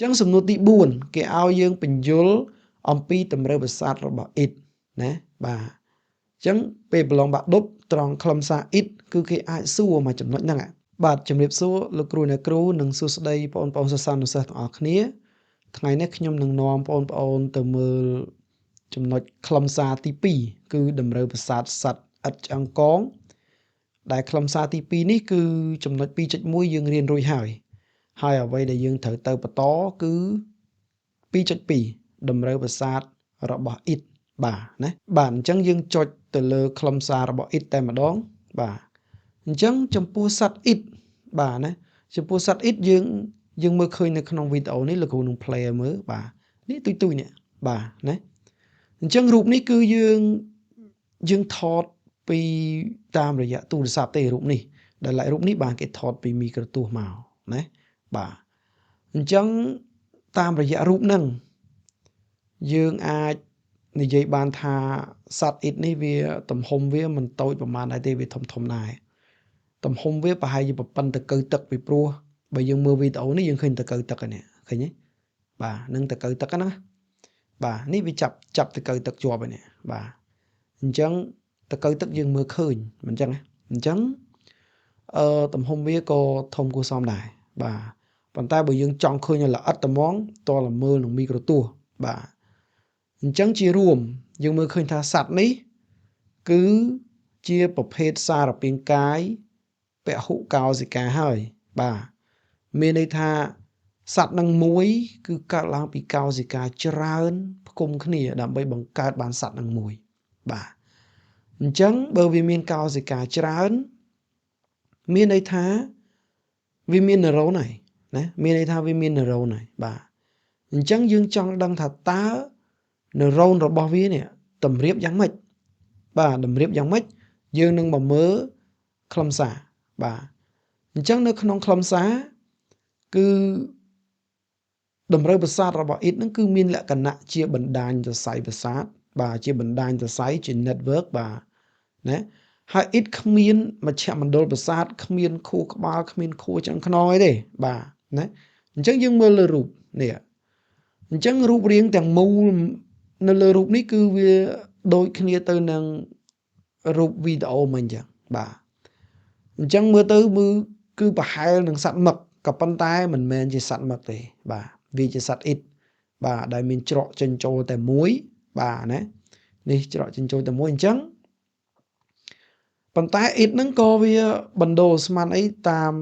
ចឹងសំណួរទី4គេឲ្យយើងបញ្យល់អំពីតម្រូវប្រសាទរបស់អ៊ីតណាបាទអញ្ចឹងពេលប្រឡងបាក់ឌុបត្រង់ខ្លឹមសារអ៊ីតគឺគេអាចសួរមកចំណុចហ្នឹងបាទជំរាបសួរលោកគ្រូអ្នកគ្រូនិងសួស្តីបងប្អូនសិស្សានុសិស្សទាំងអស់គ្នាថ្ងៃនេះខ្ញុំនឹងនាំបងប្អូនទៅមើលចំណុចខ្លឹមសារទី2គឺតម្រូវប្រសាទសត្វឥតឆ្អឹងកងដែលខ្លឹមសារទី2នេះគឺចំណុច 2.1 យើងរៀនរួចហើយហើយអ្វីដែលយើងត្រូវទៅបន្តគឺ 2.2 តម្រូវប្រសាទរបស់អ៊ីតបាទណាបាទអញ្ចឹងយើងចុចទៅលើខ្លឹមសាររបស់អ៊ីតតែម្ដងបាទអញ្ចឹងចំពោះសត្វអ៊ីតបាទណាចំពោះសត្វអ៊ីតយើងមើលឃើញនៅក្នុងវីដេអូនេះលោកគ្រូនឹង play ឲ្យមើលបាទនេះទុយទុយនេះបាទណាអញ្ចឹងរូបនេះគឺយើងថតពីតាមរយៈទូរស័ព្ទទេរូបនេះដែលឡែករូបនេះបានគេថតពីមីក្រូទស្សន៍មកណាបាទអញ្ចឹងតាមរយៈរូបហ្នឹងយើងអាចនិយាយបានថាសត្វអ៊ីតនេះវាទំហំវាមិនតូចប្រហែលដែរទេវាធំធំដែរទំហំវាប្រហែលជាប៉ុណ្ណតកៅទឹកពីព្រោះបើយើងមើលវីដេអូនេះយើងឃើញតកៅទឹកហ្នឹងឃើញទេបាទនឹងតកៅទឹកហ្នឹងបាទនេះវាចាប់ចាប់តកៅទឹកជាប់ហ្នឹងបាទអញ្ចឹងតកៅទឹកយើងមើលឃើញមិនអញ្ចឹងអញ្ចឹងអឺទំហំវាក៏ធំគួរសមដែរបាទប៉ុន្តែបើយើងចង់ឃើញឲ្យល្អិតត្មងតលមើលនឹងមីក្រូទស្សន៍បាទអញ្ចឹងជារួមយើងមើលឃើញថាសត្វនេះគឺជាប្រភេទសារពាង្គកាយពហុកោសិកាហើយបាទមានន័យថាសត្វនឹងមួយគឺកើតឡើងពីកោសិកាច្រើនផ្គុំគ្នាដើម្បីបង្កើតបានសត្វនឹងមួយបាទអញ្ចឹងបើវាមានកោសិកាច្រើនមានន័យថាវាមានណឺរ៉ូនហើយណាមានន័យថាវាមានណឺរ៉ូនហើយបាទអញ្ចឹងយើងចង់ដឹងថាតើណឺរ៉ូនរបស់វានេះតម្រៀបយ៉ាងម៉េចបាទតម្រៀបយ៉ាងម៉េចយើងនឹងមកមើលខ្លឹមសារបាទអញ្ចឹងនៅក្នុងខ្លឹមសារគឺតម្រូវប្រសាទរបស់អ៊ីតហ្នឹងគឺមានលក្ខណៈជាបណ្ដាញសរសៃប្រសាទបាទជាបណ្ដាញសរសៃជា network បាទណាហើយអ៊ីតគ្មានមជ្ឈមណ្ឌលប្រសាទគ្មានខួរក្បាលគ្មានខួរឆ្អឹងខ្នងអីទេបាទណាអញ្ចឹងយើងមើលលើរូបនេះអញ្ចឹងរូបរាងទាំងមូលនៅលើរូបនេះគឺវាដូចគ្នាទៅនឹងរូបវីដេអូមិញអញ្ចឹងបាទអញ្ចឹងមើលទៅមើលគឺប្រហែលនឹងសត្វមឹកក៏ប៉ុន្តែមិនមែនជាសត្វមឹកទេបាទវាជាសត្វអ៊ីតបាទដែលមានច្រកចេញចូលតែមួយបាទណានេះច្រកចេញចូលតែមួយអញ្ចឹងប៉ុន្តែអ៊ីតហ្នឹងក៏វាបណ្ដូលស្មានអីតាម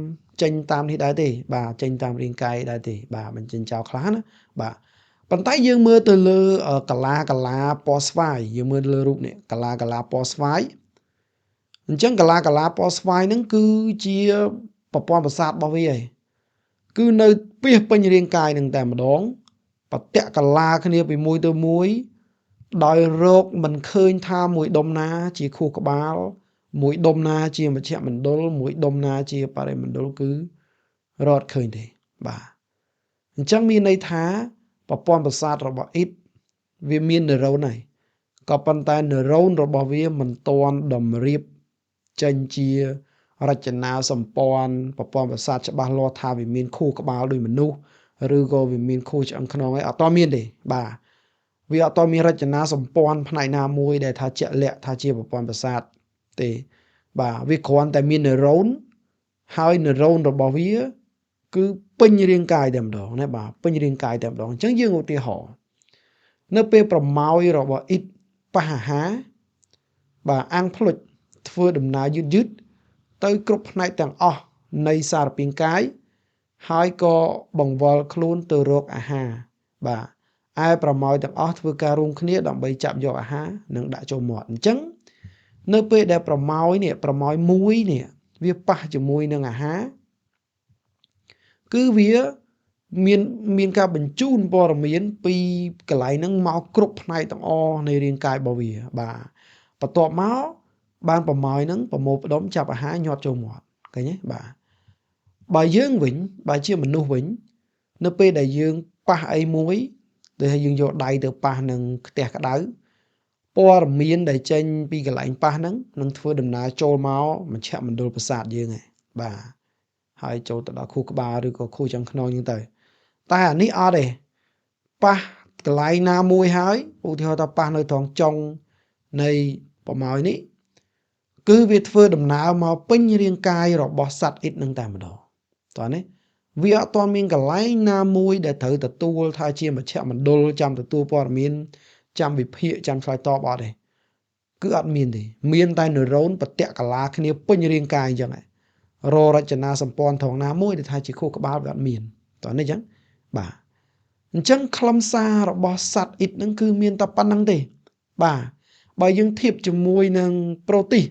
ចេញតាមនេះដែរទេបាទចេញតាមរាងកាយដែរទេបាទបញ្ចេញចោលខ្លះណាបាទប៉ុន្តែយើងមើលទៅលើកាឡាកាឡាពណ៌ស្វាយយើងមើលលើរូបនេះកាឡាកាឡាពណ៌ស្វាយអញ្ចឹងកាឡាកាឡាពណ៌ស្វាយហ្នឹងគឺជាប្រព័ន្ធប្រសាទរបស់វាឯងគឺនៅពីពេញរាងកាយនឹងតែម្ដងបតៈកាឡាគ្នាពីមួយទៅមួយដោយរោគមិនឃើញថាមួយដុំណាជាខួរក្បាលមួយដុំណាជាមជ្ឈមណ្ឌលមួយដុំណាជាបរិមណ្ឌលគឺរត់ឃើញទេបាទអញ្ចឹងមានន័យថាប្រព័ន្ធប្រសាទរបស់អ៊ីតវាមានណឺរ៉ូនហើយក៏ប៉ុន្តែណឺរ៉ូនរបស់វាមិនទាន់តម្រៀបចេញជារចនាសម្ព័ន្ធប្រព័ន្ធប្រសាទច្បាស់លាស់ថាវាមានខួរក្បាលដូចមនុស្សឬក៏វាមានខួរឆ្អឹងខ្នងអីអត់តមានទេបាទវាអត់តមានរចនាសម្ព័ន្ធផ្នែកណាមួយដែលថាជាក់លាក់ថាជាប្រព័ន្ធប្រសាទទេបាទវាគ្រាន់តែមានណឺរ៉ូនហើយណឺរ៉ូនរបស់វាគឺពេញរាងកាយតែម្ដងណាបាទពេញរាងកាយតែម្ដងអញ្ចឹងយើងឧទាហរណ៍នៅពេលប្រមោយរបស់អ៊ីតប៉ះអាហារបាទអាំងភ្លុចធ្វើដំណើរយឺតយឺតទៅគ្រប់ផ្នែកទាំងអស់នៃសារពាង្គកាយហើយក៏បង្វិលខ្លួនទៅរកអាហារបាទឯប្រមោយទាំងអស់ធ្វើការរួមគ្នាដើម្បីចាប់យកអាហារនិងដាក់ចូលមាត់អញ្ចឹងនៅពេលដែលប្រមោយនេះប្រមោយមួយនេះវាប៉ះជាមួយនឹងអាហារគឺវាមានការបញ្ជូនព័ត៌មានពីកន្លែងហ្នឹងមកគ្រប់ផ្នែកទាំងអស់នៃរាងកាយរបស់វាបាទបន្ទាប់មកបានប្រមោយហ្នឹងប្រមូលផ្ដុំចាប់អាហារញាត់ចូលមាត់ឃើញទេបាទបើយើងវិញបើជាមនុស្សវិញនៅពេលដែលយើងប៉ះអីមួយដូចថាយើងយកដៃទៅប៉ះនឹងខ្ទះក្តៅព័ត៌មានដែលចេញពីកន្លែងប៉ះហ្នឹងនឹងធ្វើដំណើរចូលមកមជ្ឈមណ្ឌលប្រសាទយើងឯងបាទហើយចូលទៅដល់ខួរក្បាលឬក៏ខួរឆ្អឹងខ្នងហ្នឹងទៅ តែអានេះអត់ទេប៉ះកន្លែងណាមួយហើយឧទាហរណ៍ថាប៉ះនៅត្រង់ចុងនៃប្រម៉ោយនេះគឺវាធ្វើដំណើរមកពេញរាងកាយរបស់សត្វអ៊ីតនឹងតែម្ដងតោះនេះវាអត់ទាន់មានកន្លែងណាមួយដែលត្រូវទទួលថាជាមជ្ឈមណ្ឌលចាំទទួលព័ត៌មានចាំវិភាគចាំឆ្លើយតបអត់ទេគឺអត់មានទេមានតែនឺរ៉ូនប្រតិកលាគ្នាពេញរាងកាយអញ្ចឹងររចនាសម្ព័ន្ធត្រង់ណាមួយដែលថាជាខួរក្បាលវាអត់មានតោះនេះអញ្ចឹងបាទអញ្ចឹងខ្លឹមសាររបស់សត្វអ៊ីតហ្នឹងគឺមានតែប៉ុណ្្នឹងទេបាទបើយើងធៀបជាមួយនឹងប្រូទីស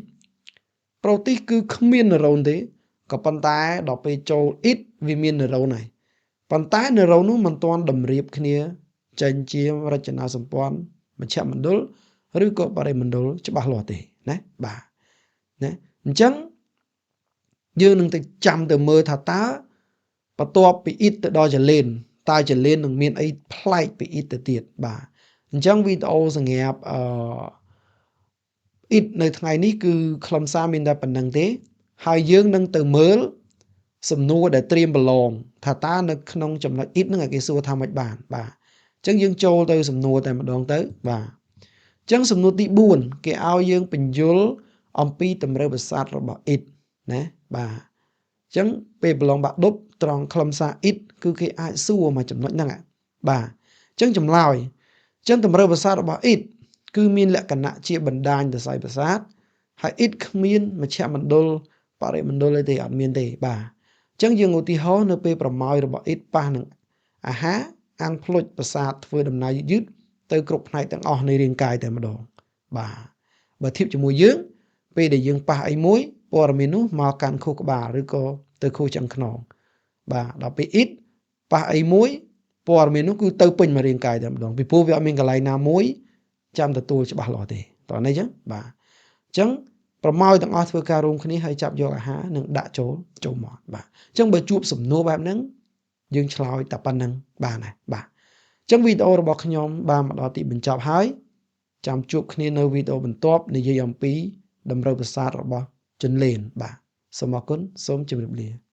ប្រូទីសគឺគ្មាននឺរ៉ូនទេក៏ប៉ុន្តែដល់ពេលចូលអ៊ីតវាមាននឺរ៉ូនហើយប៉ុន្តែនឺរ៉ូននោះមិនទាន់តម្រៀបគ្នាចេញជារចនាសម្ព័ន្ធមជ្ឈមណ្ឌលឬក៏បរិមណ្ឌលច្បាស់លាស់ទេណាបាទណាអញ្ចឹងយើងនឹងទៅចាំទៅមើលថាតើបន្ទាប់ពីអ៊ីតទៅដល់ចលេនតើចលេននឹងមានអីប្លែកពីអ៊ីតទៅទៀតបាទអញ្ចឹងវីដេអូសម្រាប់អ៊ីតនៅថ្ងៃនេះគឺខ្លឹមសារមានតែប៉ុណ្្នឹងទេហើយយើងនឹងទៅមើលសំណួរដែលត្រៀមប្រឡងថាតើនៅក្នុងចំណុចអ៊ីតនឹងឲ្យគេសួរថាម៉េចបានបាទអញ្ចឹងយើងចូលទៅសំណួរតែម្ដងទៅបាទអញ្ចឹងសំណួរទី4គេឲ្យយើងបញ្យល់អំពីតម្រូវប្រសាទរបស់អ៊ីតណាបាទអញ្ចឹងពេលប្រឡងបាក់ឌុបត្រង់ខ្លឹមសារអ៊ីតគឺគេអាចសួរមកចំណុចហ្នឹងបាទអញ្ចឹងចម្លើយអញ្ចឹងតម្រូវប្រសាទរបស់អ៊ីតគឺមានលក្ខណៈជាបណ្ដាញសរសៃប្រសាទហើយអ៊ីតគ្មានមជ្ឈមណ្ឌលបរិមណ្ឌលអីទេអត់មានទេបាទអញ្ចឹងយើងឧទាហរណ៍នៅពេលប្រម៉ោយរបស់អ៊ីតប៉ះនឹងអាហារអាំងភ្លុចប្រសាទធ្វើដំណើរយឺតទៅគ្រប់ផ្នែកទាំងអស់នៃរាងកាយតែម្ដងបាទបើធៀបជាមួយយើងពេលដែលយើងប៉ះអីមួយព័ត៌មាននោះមកកាន់ខួរក្បាលឬក៏ទៅខួរឆ្អឹងខ្នងបាទដល់ពេលអ៊ីតប៉ះអីមួយព័ត៌មាននោះគឺទៅពេញមករាងកាយតែម្ដងពីព្រោះវាអត់មានកន្លែងណាមួយចាំទទួលច្បាស់លាស់ទេតោះនេះអញ្ចឹងបាទអញ្ចឹងប្រម៉ោយទាំងអស់ធ្វើការរួមគ្នាហើយចាប់យកអាហារនិងដាក់ចូលមកបាទអញ្ចឹងបើជួបសំណួរបែបហ្នឹងយើងឆ្លើយតែប៉ុណ្្នឹងបានហើយបាទអញ្ចឹងវីដេអូរបស់ខ្ញុំបានមកដល់ទីបញ្ចប់ហើយចាំជួបគ្នានៅវីដេអូបន្ទាប់និយាយអំពីតម្រូវប្រសាទរបស់ជន្លេនបាទសូមអរគុណសូមជម្រាបលា។